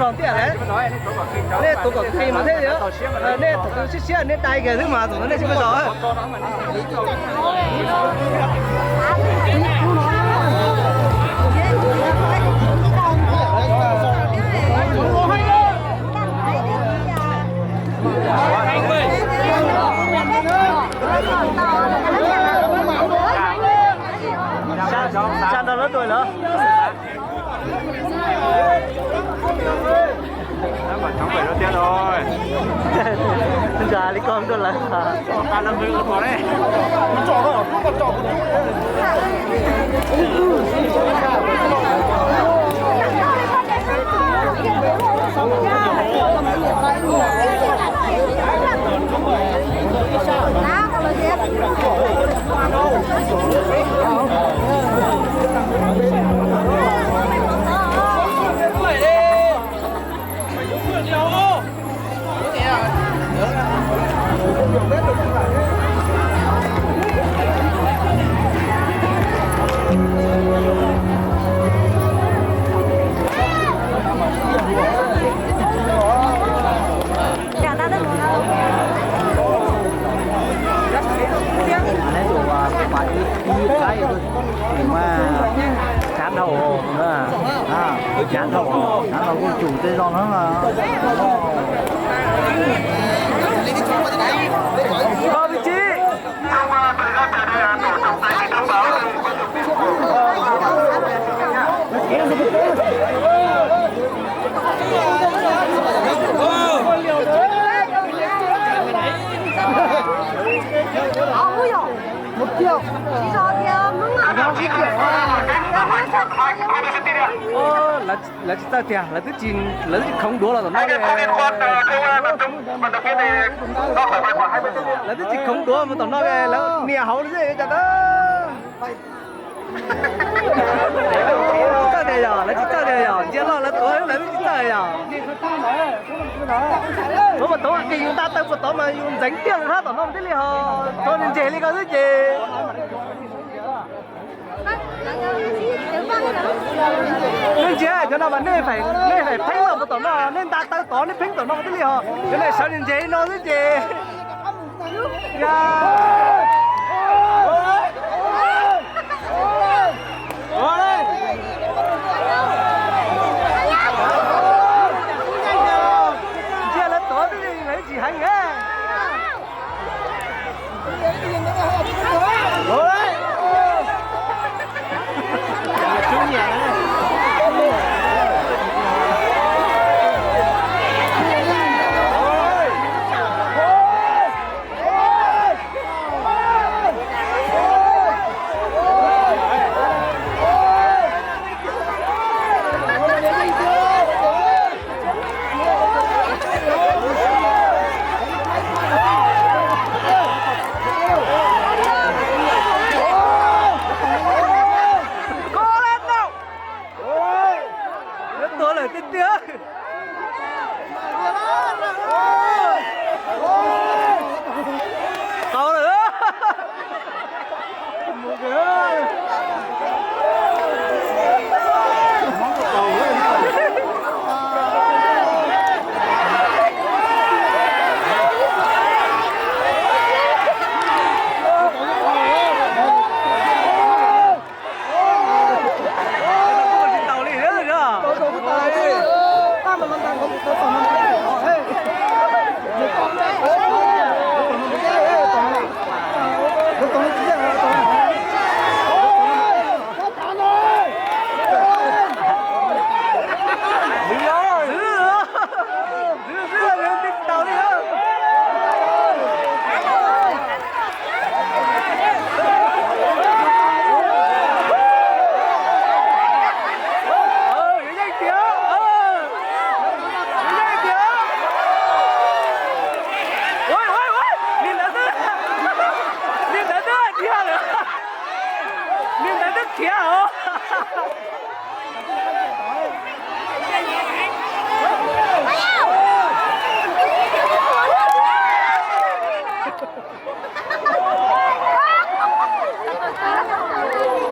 Tiag, nej tuav kom kis mas thiaj li, nej thaum twg siab siab nej dai kiag xwb mas thaum ntawd nej tsis muaj zog. Xa rau lawv tuaj lawm. Ntshe li koj ntuj lawm. Neb tus pas ib ib qaib mas cab dhau, cab dhau, cab dhau kuj tsum tej zoo na. Koj vij Tsib. Lawv tsis txawj tiag, lawv twb tsis, lawv twb tsis khoov duav los tom no li. Lawv twb tsis khoov duav mus tom no li, lawv nias hauv li xwb cas tau. Tsis txawj tiag yog, lawv tsis txawj tiag yog, ntsia loj lawv tuav lawv twb tsis txawj yog. Tuav mas tuav, yus nta taw puas tod mas yus ntxeev tiag hab tom no thiaj li ho, tuav ntseg li ko xwb ces. Nej ntsia cov no mas nej, nej faim pheeb los puas tom no, nej nta taw tod nej pheeb tom no thiaj li ho, cov no sawv ntseg no xwb ces.